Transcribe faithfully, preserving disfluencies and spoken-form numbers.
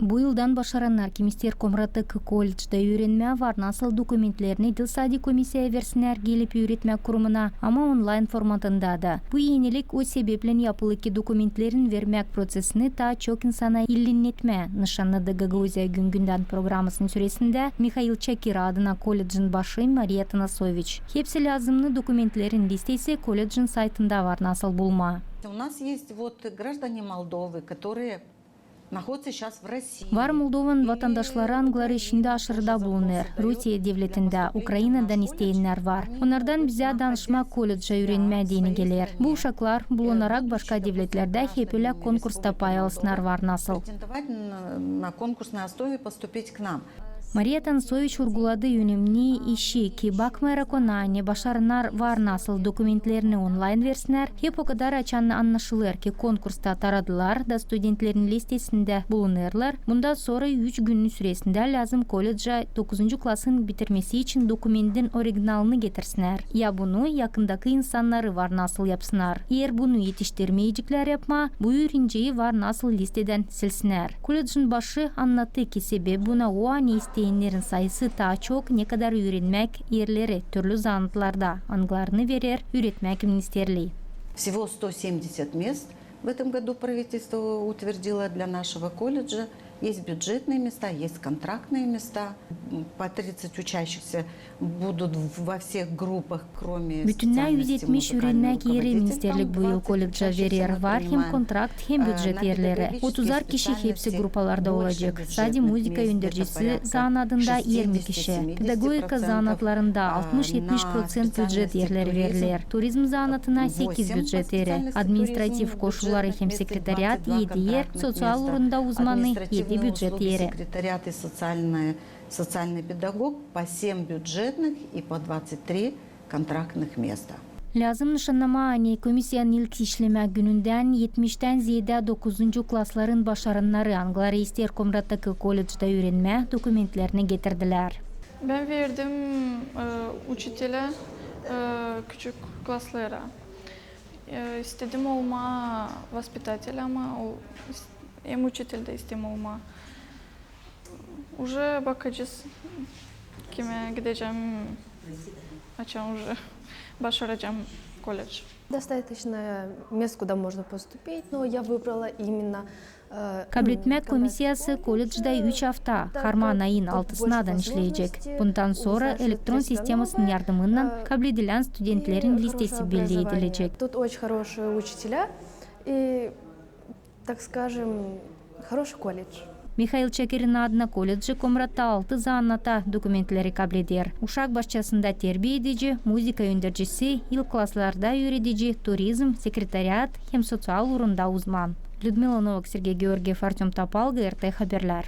Bu yıldan başarannar, kim isteer Komrattaki kolledžda üürenmää, var nasıl dokumentlerini diil sade komisiyaya versinnär gelip üüretmää kurumuna, ama onlayn formatında da. Bu enilik o sebeplän yapılı, ki dokumentlerin vermäk proţesini taa çok insana illinnetmää, nışannadı Gagauziya gün-gündän programasının süresindä Mihail Çakir adına kolledžin başı Mariya Tanasoviç. Hepsi lääzımnı dokumentlerin listesi kolledžin saytında var nasıl bulmaa. У нас есть вот граждане Молдовы, которые находятся сейчас в России. Var Moldovanın vatandaşları, angıları şindi aşırıda bulunêr Rusiye devletindä, Ukrainadan isteennär var. Onnardan bizä danışmaa, kolledžä üürenmää deyni geler. Bu uşaklar, bulunarak başka devletlerdä, hep ölä konkursta pay alsınnar var nasıl. Претендовать на, на конкурсной основе поступить к нам. Mariya Tanasoviç urguladı önemni işi, ki bakmayarak ona, ani başarannar var nasıl dokumentlerini onlayn versinnär, hep okadar açan annaşılêr, ki konkursta taradılar da studentlerin listesindä bulunêrlar, bundan sora üç günün süresindä lääzım kolledžä dokuzuncu klasın bitirmesi için dokumentin originalını getirsinnär. Ya bunu yakındakı insannarı var nasıl yapsınnar. Eer bunu etiştirmeyeceklär yapmaa, bu üürenciyi var nasıl listedän silsinnär. Kolledžin başı annattı, ki sebep buna o, ani isteyennerin sayısı taa çok, nekadar üürenmäk erleri türlü zanaatlarda, angılarını verer üüretmäk ministerlii. Всего сто семьдесят мест в этом году правительство утвердило для нашего колледжа. Есть бюджетные места, есть контрактные места. По тридцать учащихся будут во всех группах, кроме специальности музыкальный руководитель. Bütünnä üz etmiş üürenmäk eri ministerlik bu yıl kolledžä verer. Var hem kontrakt, hem bücet erleri. Otuzar kişi hepsi grupalarda olacek. Sade muzıka öndüricisi zanaatında irmi kişi. Pedagogika zanaatlarında altmış-etmiş proţent bücet erleri veriler. Turizm zanaatına sekiz bücet eri, administrativ koşulları hem sekretariat edi er, soţial uurunda uzmanı edi bücet eri. Социальный педагог по семь бюджетных и по двадцать три контрактных места. Lääzım nışannamaa, ani komisiyanın ilk işlemää günündän etmiştän zeedä dokuzuncu klasların başarannarı, angıları isteer Komrattaki kolledžda üürenmää, dokumentlerini getirdilär. Ben verdim e, uçitelä e, küçük klaslara. E, istedim olmaa vaspitatelä, ama o, hem uçitelä dä istedim olmaa. Уже bakacez, kimä gidecäm, açan уже başaracam kolledž. Достаточно мест, куда можно поступить, но я выбрала именно Kabletmäk komisiyası kolledžda üç afta, harman ayın altısınadan işleyecek. Bundan sora elektron sistemasının yardımınnan kabledilän studentlerin listesi belli edilecek. Тут очень хорошие учителя и, так скажем, хороший колледж. Mihail Çakirin adına kolledži Komratta altı zanaata dokumentleri kableder. Uşak başçasında terbiä edici, muzıka öndüricisi, ilk klaslarda üüredici, turizm, sekretariat hem soţial uurunda uzman. Lüdmila Novak, Sergey Georgiev, Artöm Topal, GRT Haberlär.